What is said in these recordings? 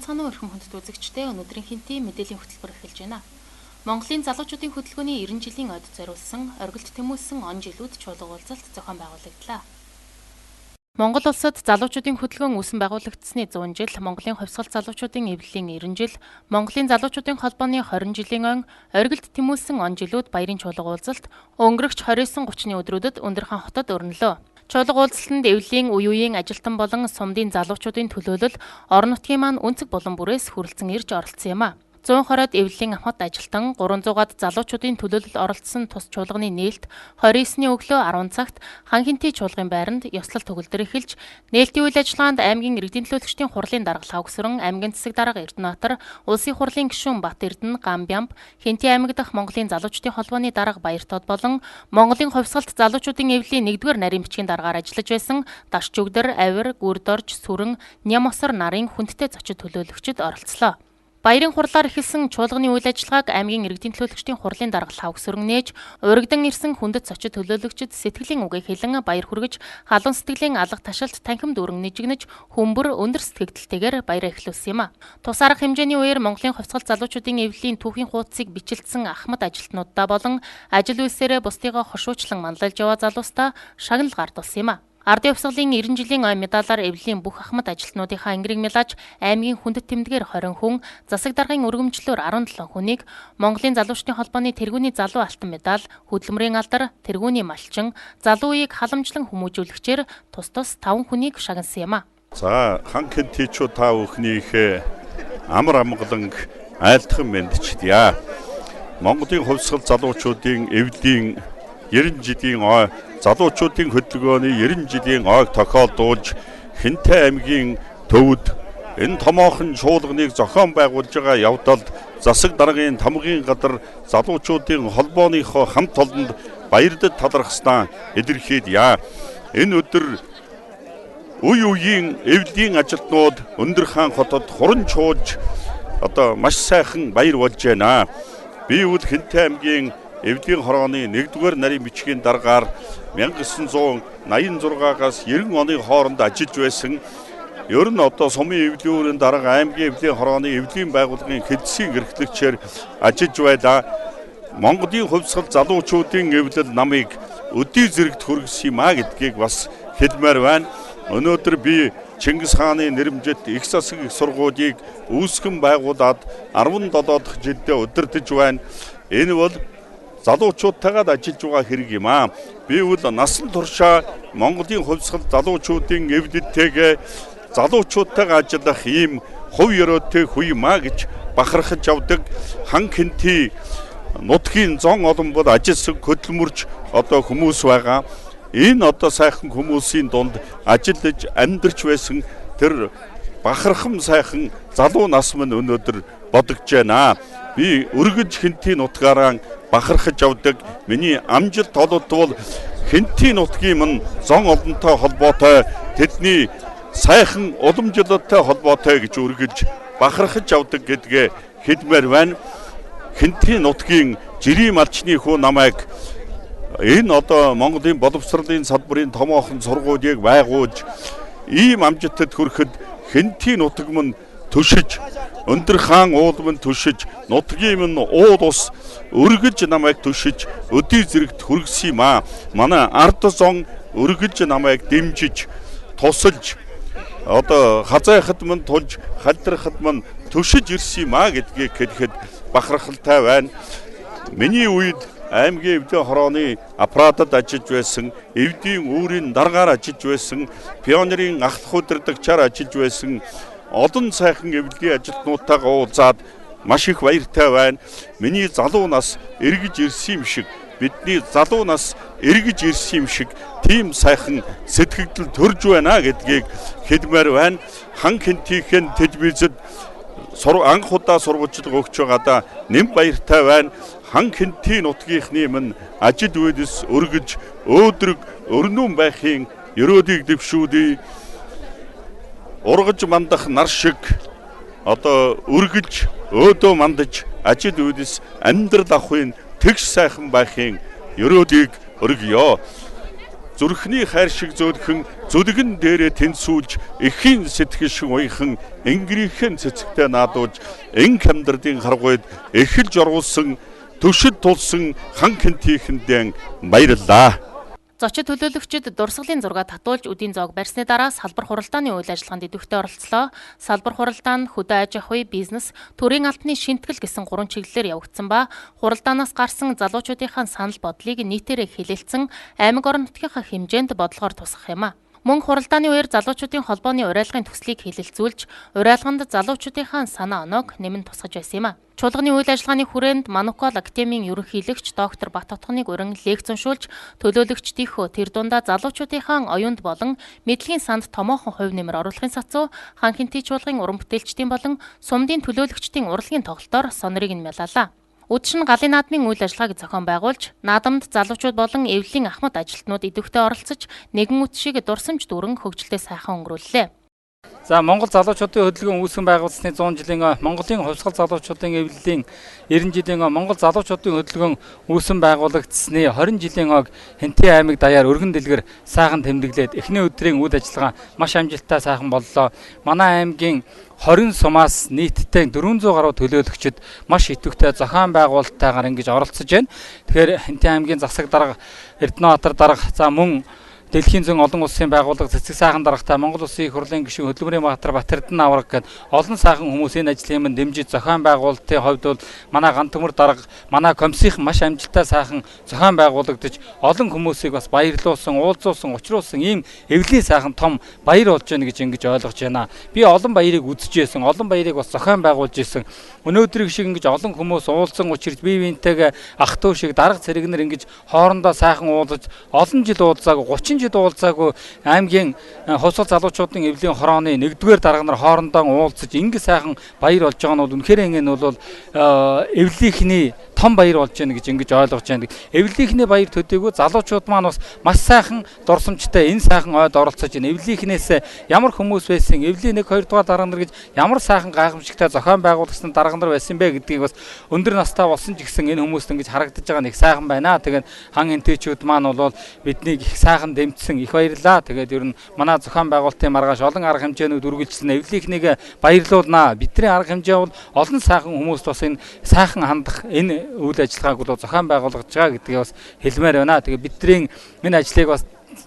Байцгаана уу эрхэм хүндэт үзэгчдээ, өнөөдрийн хинтийн мэдээллийн хөтөлбөр эхэлж байна. Монголын залуучуудын хөдөлгөөний 90 жилийн ойд зориулсан оргилд тэмүүлсэн он жилүүд чуулга уулзалт зохион байгуулагдлаа. Монгол улсад залуучуудын хөдөлгөөн үүсэн байгуулагдсаны 100 жил, Монголын хувьсгал залуучуудын эвлэлийн 90 жил, Монголын залуучуудын холбооны 20 жилийн он, оргилд тэмүүлсэн он жилүүд баярын чуулга уулзалт өнгөрөгч 29-30-ны өдрүүдэд Өндөрхөн хотод өрнөлөө. Чуулга уулзалтанд эвлэлийн үе үеийн ажилтан болон сумдын залуучуудын төлөөлөл орон нутгийн маань өнцөг булан бүрээс хүрэлцэн ирж оролцсон юм а. 120-од эвлэлийн амхад ажилтан 300-аад залуучуудын төлөөлөл оролцсон тус чуулганы нээлт 29-ний өглөө 10 цагт Ханхинтий чуулгын байранд ёслол төгөлдөр эхэлж, нээлтийн үйл ажиллагаанд аймгийн иргэдийн төлөөлөгчдийн хурлын дарга Лхагвсөрөн, аймгийн засаг дарга Эрдэнэбаатар, улсын хурлын гишүүн Бат Эрдэнэ, Гамбямб, Хэнтий аймаг дахь Монголын залуучдын холбооны дарга Баяртод болон Монголын хувьсгалт залуучуудын эвлэлийн 1-р нарийн бичгийн даргаар ажиллаж байсан Дарчүгдэр, Авир, Гүрдорж, Сүрэн, Нямосор нарын хүндтэй зочид төлөөлөгчд оролцлоо. Баярын хурлаар эхэлсэн чуулганы үйл ажиллагааг аймгийн иргэдийн төлөөлөгчдийн хурлын дарга Лхагвсөрөн нээж, урагдан ирсэн хүндэт зочид төлөөлөгчд сэтгэлийн үгээ хэлэн баяр хүргэж, халуун сэтгэлийн алга ташилт танхим дүүрэн нэжигнэж, хүмүүр өндөр сэтгэгдэлтэйгээр баяраа эхлүүлсэн юм а. Тус арга хэмжээний үеэр Монголын хувьсгал залуучуудын эвлэлийн түүхийн хуудсыг бичлэлтсэн ахмад ажилтнуудаа болон ажил үйлсээрээ бусдыгаа хошуучлан манлайлж яваа залуустаа шагнал гардуулсан юм а. Ардын хувьсгалын 90 жилийн ой медалаар эвлэлийн бүх ахмад ажилтнуудынхаа ингэрийг мэлаж, аймгийн хүндэт тэмдгээр 20 хүн, засаг даргын өргөмжлөөр 17 хүнийг Монголын залуучдын холбооны тэргүүний залуу алтан медаль, хөдөлмөрийн алдар, тэргүүний малчин, залуу үеийг халамжлан хүмүүжүүлэгчээр тус тус 5 хүнийг шагнасан юм а. За, хан хэнтийчүү та бүхнийхээ амар амгаланг айлтхан мэндчдъя. Монголын хувьсгал залуучуудын эвлэлийн 90 жилийн ой, залуучуудын хөдөлгөөний 90 жилийн ойг тохиолдуулж Хэнтэй аймгийн төвд энэ томоохон чуулганыг зохион байгуулж байгаа явдалд засаг даргын тамгын газар залуучуудын холбооныхоо хамт олонд баярдад талархснаа илэрхийлье. Энэ өдөр үе үеийн эвлэлийн ажилтнууд Өндөрхаан хотод хуран чуулж одоо маш сайхан баяр болж байна. Би үл Хэнтэй аймгийн эвлэлийн хорооны 1-р нарийн бичгийн даргаар 1986-аас 90 оны хооронд ажиллаж байсан. Ер нь одоо сумын эвлэлийн үүрийн дарга аймгийн эвлэлийн хорооны эвлэлийн байгууллагын хэлтсийн эрхлэгчээр ажиллаж байлаа. Монголын хувьсгал залуучуудын эвлэл намайг өдий зэрэгт хүргэсэн юм а гэдгийг бас хэлмээр байна. Өнөөдөр би Чингис хааны нэрмжит их засаг их сургуулийг үүсгэн байгуулад 17 дахь жилдээ удирдах байна. Энэ бол залуучуудтайгаа ажиллаж байгаа хэрэг юм аа. Би үл насан туршаа Монголын хувьсгал залуучуудын эвлэлтэйгээ залуучуудтайгаа ажиллах ийм хувь ерөөтэй хүү юм аа гэж бахархаж авдаг. Хан хэнтий нутгийн зон олон бол ажилласан хөдөлмөрч одоо хүмүүс байгаа. Энэ одоо сайхан хүмүүсийн дунд ажиллаж амьдарч байсан тэр бахархам сайхан залуу нас минь өнөөдөр бодогдож байна. Би өргөж хэнтий нутгаараа бахархаж авдаг. Миний амжилт толот бол хэнтий нутгийн мань зон олонтой холбоотой, тэдний сайхан уламжлалтай холбоотой гэж өргөж бахархаж авдаг гэдгээ хэлмээр байна. Хэнтий нутгийн жирийн малчны хүү намайг энэ одоо Монголын боловсролын салбарын томоохон сургуулийг байгуулж ийм амжилтад хүрэхэд хэнтий нутаг мань төшөж, Өндөрхаан уул минь төшөж, нутгийн минь уул ус өргөж намайг төшөж, өдий зэрэгт хүргэсэн юм аа. Манай ард зон өргөж намайг дэмжиж, тусалж, одоо хазайхад минь тулж, халдрахад минь төшөж ирсэн юм аа гэдгийг хэлэхэд бахархалтай байна. Миний үед аймгийн эвдийн хорооны аппаратад ажиллаж байсан, эвдийн үүрийн даргаар ажиллаж байсан, пионерын ахлах удирдагчаар ажиллаж байсан олон сайхан эвлэлийн ажилтнуудтайгаа уулзаад маш их баяртай байна. Миний залуу нас эргэж ирсэн юм шиг, бидний залуу нас эргэж ирсэн юм шиг тийм сайхан сэтгэгдэл төрж байна гэдгийг хэлмээр байна. Хан хэнтийнхэн телевизэд анх удаа сурвалжлага өгч байгаадаа нэм баяртай байна. Хан хэнтийн нутгийнхны минь ажил үйлс өргөж өөдрөг өрнүүн байхын ерөөлийг дэвшүүлье. Ургаж мандах нар шиг одоо өргөж өөдөө мандаж ажил үйлс амьдрал авахын тэгш сайхан байхын ерөөлийг өргөё. Зүрхний хайр шиг зөөлхөн зүлгэн дээрээ тэнцвүүлж эхийн сэтгэл шиг уяхан энгэрийнхэн цэцэгтэй наадуулж инх амьдралын харгуйд эхэлж оруулсан төшөд тулсан хан хэнтийхэндээ баярлалаа. Зочид төлөөлөгчид дурсгалын зураг татуулж үдийн зоог барьсны дараа салбар хуралдааны үйл ажиллагаанд идэвхтэй оролцлоо. Салбар хуралдаа нь хөдөө аж ахуй, бизнес, төрийн албаны шинтгэл гэсэн гурван чиглэлээр явагдсан ба хуралдаанаас гарсан залуучуудынхаа санал бодлыг нийтээрээ хэлэлцэн аймаг орон нутгийнхаа хэмжээнд бодлогоор тусгах юм а. Мөн хуралдааны үеэр залуучуудын холбооны уриалгын төслийг хэлэлцүүлж, уриалганд залуучуудынхаа санаа оноог нэмэн тусгаж байсан юм а. Чуулганы үйл ажиллагааны хүрээнд Манукол академийн ерөнхийлөгч доктор Бат Отгоныг уран лекц уншуулж, төлөөлөгчдийнхөө тэр дундаа залуучуудынхаа оюунд болон мэдлэгийн санд томоохон хувь нэмэр оруулахын сацуу хан хэнтий чуулгын уран бүтээлчдийн болон сумдын төлөөлөгчдийн урлагийн тоглолтоор сонорыг нь мялаалаа. Үдшин галын наадмын үйл ажиллагааг зохион байгуулж, наадамд залуучууд болон эвлэлийн ахмад ажилтнууд идэвхтэй оролцож, нэгэн үтшийг дурсамж дүүрэн хөгжилтэй сайхан өнгөрүүллээ. За Монгол залуучуудын хөдөлгөөн үүсгэн байгуулсны 100 жилийн Монголын хувьсгал залуучуудын эвлэлийн 90 жилийн Монгол залуучуудын хөдөлгөөн үүсгэн байгуулагдсны 20 жилийн ог Хэнтий аймаг даяар өргөн дэлгэр сайхан тэмдэглээд эхний өдрийн үйл ажиллагаа маш амжилттай сайхан боллоо. Манай аймгийн 20 сумаас нийтдээ 400 гаруй төлөөлөгчд маш идэвхтэй зохион байгуулалттайгаар ингэж оролцож байна. Тэгэхээр Хэнтий аймгийн засаг дарга Эрдэнэбаатар дарга за мөн Дэлхийн зөн олон улсын байгууллага цэцэг сайхан даргатай Монгол Улсын их хурлын гишүүн Хөдөлмөрийн Баатар Батэрдэн авраг гээд олон сайхан хүмүүс энэ ажлын юмд дэмжиж зохион байгуулалтын хувьд бол манай Гантөмөр дарга, манай комиссийнхан маш амжилттай сайхан зохион байгуулагдаж олон хүмүүсийг бас баярлуулсан, уулзуулсан, учруулсан ийм эвлийн сайхан том баяр болж байна гэж ингэж ойлгож байна. Би олон баярыг үзэж байсан, олон баярыг бас зохион байгуулж байсан. Өнөөдрийг шиг ингэж олон хүмүүс уулзсан учирч бие биентэйгээ ах дүү шиг дарга цэрэгнэр ингэж хоорондоо сайхан уулзаж олон жил уулзаагүй 30 жил уулзаагүй аймгийн хувьсгал залуучуудын эвлийн хорооны 1-р дарга нар хоорондоо уулзаж ингэ сайхан баяр болж байгаа нь бол үнэхээр ингэ нь бол эвлийнхний том баяр болж байна гэж ингэж ойлгож байна. Эвлийнхний баяр төдийгүй залуучууд маань бас маш сайхан дурсамжтай энэ сайхан ойд оролцож байна. Эвлийнхнээс ямар хүмүүс байсан, эвлийн 1 2 дугаар дарга нар гэж ямар сайхан гайхамшигтай зохион байгуулагчсан дарга нар байсан бэ гэдгийг бас өндөр настай болсон ч гэсэн энэ хүмүүст ингэж харагдаж байгаа нь их сайхан байна. Тэгээд хан хэнтэйчүүд маань бол биднийг их сайхан дэмжсэн, их баярлалаа. Тэгээд ер нь манай зохион байгуулалтын маргааш олон арга хэмжээнүүд үргэлжилсэн. Эвлийнхнийг баярлуулнаа. Бидний арга хэмжээ бол олон сайхан хүмүүст бас энэ сайхан хандах энэ үйл ажиллагааг бол зохион байгуулж байгаа гэдгийг бас хэлмээр байна. Тэгээ бидний энэ ажлыг бас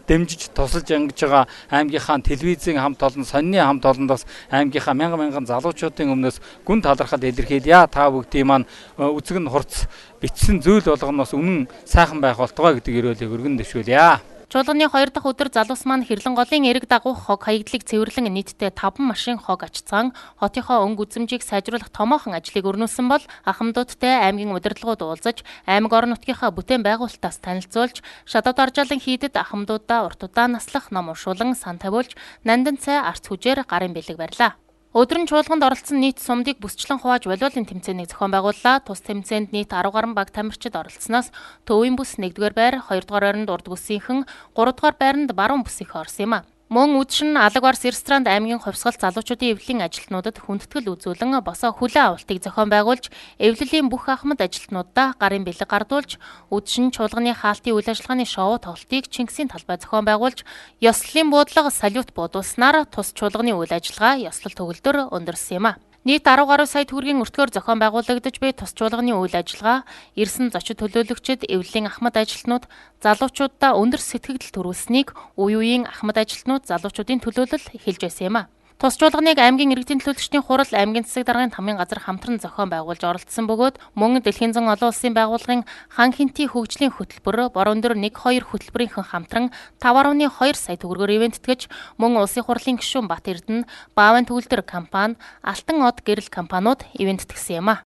дэмжиж тусалж ангиж байгаа аймгийнхаа телевизийн хамт олон, сонины хамт олонд бас аймгийнхаа мянган мянган залуучуудын өмнөөс гүн талархал илэрхийлье. Та бүгдийн маань үзэг нь хурц бичсэн зүйл болгоно бас үнэн сайхан байх болтугай гэдэг ерөөлийг өргөн дэвшүүлье. Чуулганы 2 дахь өдөр залуус маань Хэрлэн голын эрэг дагуух хог хаягдлыг цэвэрлэн нийтдээ 5 машин хог ачцгаан хотынхоо өнгө үзэмжийг сайжруулах томоохон ажлыг өрнүүлсэн бол ахмадуудтай аймгийн удирдлагууд уулзаж аймаг орон нутгийнхаа бүтээн байгуулалтаас танилцуулж шадав даржаалан хийдэд ахмадуудаа урт удаан наслах ном уншуулан сан тавиулж нандин цай арц хүжээр гарын бэлэг барьлаа. Өдөр нь чуулганд оролцсон нийт сумдыг бүсчлэн хувааж волейболын тэмцээнийг зохион байгууллаа. Тус тэмцээнд нийт 10 гаруй баг тамирчид оролцсноос төвийн бүс 1-р байр, 2-р байранд урд бүсийнхэн, 3-р байранд баруун бүсийнхэн орсон юм а. Мөн үдшин Алаг Барс ресторанд аймгийн хувьсгал залуучуудын эвлэлийн ажилтнуудад хүндэтгэл үзүүлэн босоо хүлээн авалтыг зохион байгуулж эвлэлийн бүх ахмад ажилтнуудаа гарын бэлэг гардуулж үдшин чуулганы хаалтын үйл ажиллагааны шоу тоглолтыг Чингисийн талбай зохион байгуулж ёслолын буудлага салют буудуулснаар тус чуулганы үйл ажиллагаа ёслол төгөлдөр өндөрсөн юм а. Нийт 10 гаруй сая төгрөгийн өртгөөр зохион байгуулагдаж буй тус чуулганы үйл ажиллагаа ирсэн зочид төлөөлөгчид, эвлэлийн ахмад ажилтнууд, залуучуудаа өндөр сэтгэгдэл төрүүлсэнийг үе үеийн ахмад ажилтнууд залуучуудын төлөөлөл хэлж байсан юм а. Тус чуулганыг аймгийн иргэдийн төлөөлөгчдийн хурал, аймгийн засаг даргын тамын газар хамтран зохион байгуулж оролцсон бөгөөд мөн Дэлхийн зөн олон улсын байгууллагын хан хэнтий хөгжлийн хөтөлбөр борон дөр 1-2 хөтөлбөрийнхэн хамтран 5.2 сая төгрөгөөр ивэнтгэж мөн улсын хурлын гишүүн Бат Эрдэнэ, Баавын төгөлдөр компани, Алтан од гэрэл компаниуд ивэнтгэсэн юм а.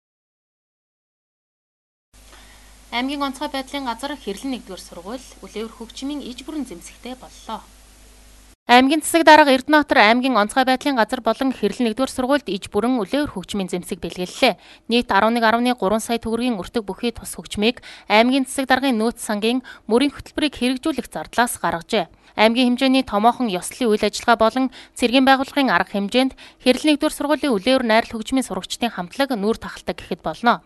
Аймгийн онцгой байдлын газар Хэрлэн 1-р сургууль үлээвэр хөгжмийн иж бүрэн зэмсэгтэй боллоо. Аймгийн засаг дарга Эрдэнэтор аймгийн онцгой байдлын газар болон Хэрлэн 1-р сургуульд иж бүрэн үлээвэр хөгжмийн зэмсэг бэлгэллээ. Нийт 11.3 сая төгрөгийн өртөг бүхий тус хөгжмийг аймгийн засаг даргын нөөц сангийн мөрийн хөтөлбөрийг хэрэгжүүлэх зардлаас гаргажээ. Аймгийн хэмжээний томоохон ёслолын үйл ажиллагаа болон цэргийн байгууллагын арга хэмжээнд Хэрлэн 1-р сургуулийн үлээвэр найрал хөгжмийн сурагчдын хамтлаг нүүр тахалдаг гэхэд болно.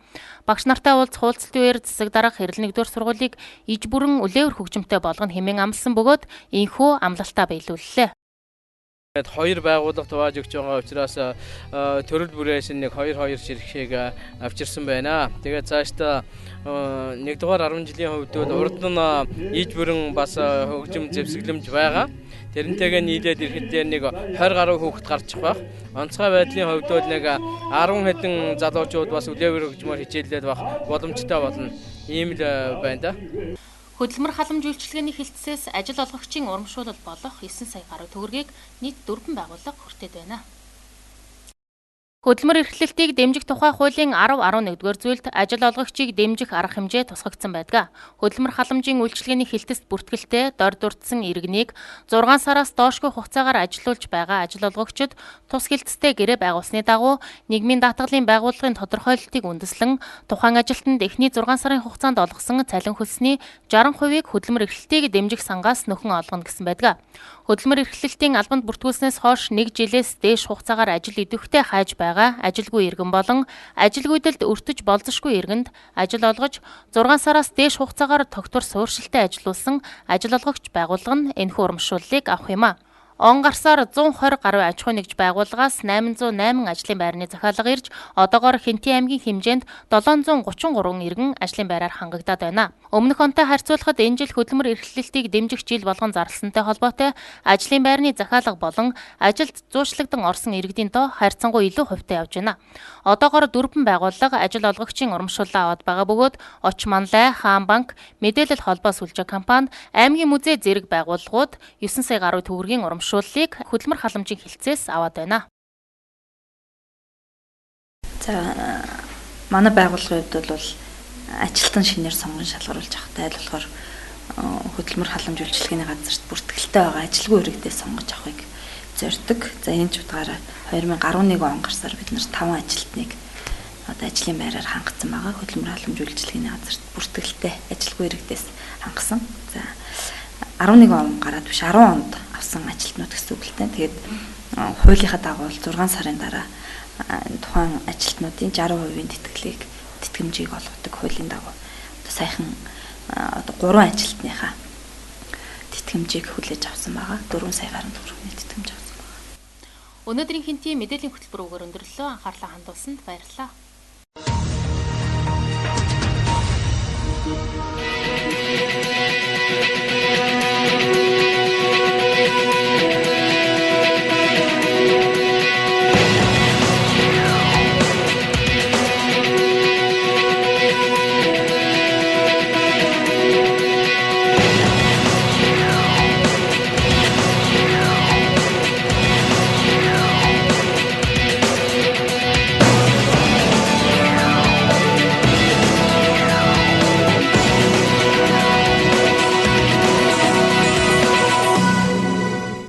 Багш нартай уулзах уулзалтын үеэр засаг дарга Хэрлэн 1-р сургуулийг иж бүрэн үлээвэр хөгжмөнтэй болгоно хэмээн амласан бөгөөд энэхүү амлалтаа биелүүллээ. Хоёр байгууллага тувааж өгч байгаа учраас төрөл бүрээс нэг 2-2 ширхгийг авчирсан байна. Тэгээд цаашдаа 1-р 10 жилийн хувьд бол урд нь иж бүрэн бас хөгжим зэвсэглэмж байгаа. Тэрнтэйгээ нийлээд ирэхэд дээр нэг 20 гаруй хүүхэд гарчих байх. Онцгой байдлын хувьд бол нэг 10 хэдэн залуучууд бас үлээвэр хөгжмөөр хичээллээд байх боломжтой болно. Ийм л байна да. Хөдөлмөр халамж үйлчилгээний хэлтсээс ажил олгогчийн урамшуулал болох 9 сая гаруй төгрөгийг нийт 4 байгууллага хүртээд байна. Хөдөлмөр эрхлэлтийг дэмжих тухай хуулийн 10-11-р зүйлд ажил олгогчийг дэмжих арга хэмжээ тусгагдсан байдаг. Хөдөлмөр халамжийн үйлчилгээний хэлтэст бүртгэлтэй дор дурдсан иргэнийг 6 сараас доошгүй хугацаагаар ажилуулж байгаа ажил олгогчид тус хэлтстэй гэрээ байгуулсны дагуу нийгмийн даатгалын байгууллагын тодорхойлолтыг үндэслэн тухайн ажилтнанд эхний 6 сарын хугацаанд олгосон цалин хөлсний 60%-ийг хөдөлмөр эрхлэлтийг дэмжих сангаас нөхөн олгоно гэсэн байдаг. Хөдөлмөр эрхлэлтийн албанд бүртгүүлснээс хойш 1 жилээс дээш хугацаагаар ажил идэвхтэй хайж байгаа ажилгүй иргэн болон ажилгүйдэлд өртөж болзошгүй иргэнд ажил олгож 6 сараас дээш хугацаагаар тогтвор суурьшилтай ажилуулсан ажил олгогч байгууллага нь энэхүү урамшууллыг авах юм а. Он гарсаар 120 гаруй аж ахуй нэгж байгууллагаас 808 ажлын байрны захиалга ирж одоогоор Хэнтийн аймгийн хэмжээнд 733 иргэн ажлын байраар хангагдаад байна. Өмнөх онтой харьцуулахад энэ жил хөдөлмөр эрхлэлтийг дэмжих жил болгон зарласантай холбоотой ажлын байрны захиалга болон ажилд зуушлагдсан орсон иргэдийн тоо харьцангуй илүү хувьтай явж байна. Одоогоор 4 байгууллага ажил олгогчийн урамшууллаа аваад байгаа бөгөөд Очманлай, Хаан банк, мэдээлэл холбоо сүлжээ компани, аймгийн музей зэрэг байгууллагууд 9 сая гаруй төгрөгийн урамшууллыг хөдөлмөр халамжийн хэлтсээс аваад байна. За манай байгууллагын хувьд бол ажилтан шинээр сонгон шалгаруулж авахтай аль болохоор хөдөлмөр халамж үйлчилгээний газарт бүртгэлтэй байгаа ажилгүй иргэдээ сонгож авахыг зорддог. За энэ ч утгаараа 2011 он гарсаар бид нар 5 ажилтныг одоо ажлын байраар хангацсан байгаа. Хөдөлмөр халамж үйлчилгээний газарт бүртгэлтэй ажилгүй иргэдээс хангасан. За 11 он гараад биш 10 онд авсан ажилтнууд гэсэн үг л дээ. Тэгээд хуулийнхаа дагуу 6 сарын дараа тухайн ажилтнуудын 60% тэтгэлийг тэтгэмжийг олгодог хуулийн дагуу. Одоо саяхан одоо 3 ажилтныхаа тэтгэмжийг хүлээж авсан байгаа. 4 сая гаруй төгрөгийн тэтгэмж авсан байгаа. Өнөөдрийн Хэнтийн мэдээллийн хөтөлбөр өгөр өндөрлөө. Анхаарлаа хандуулсанд баярлалаа.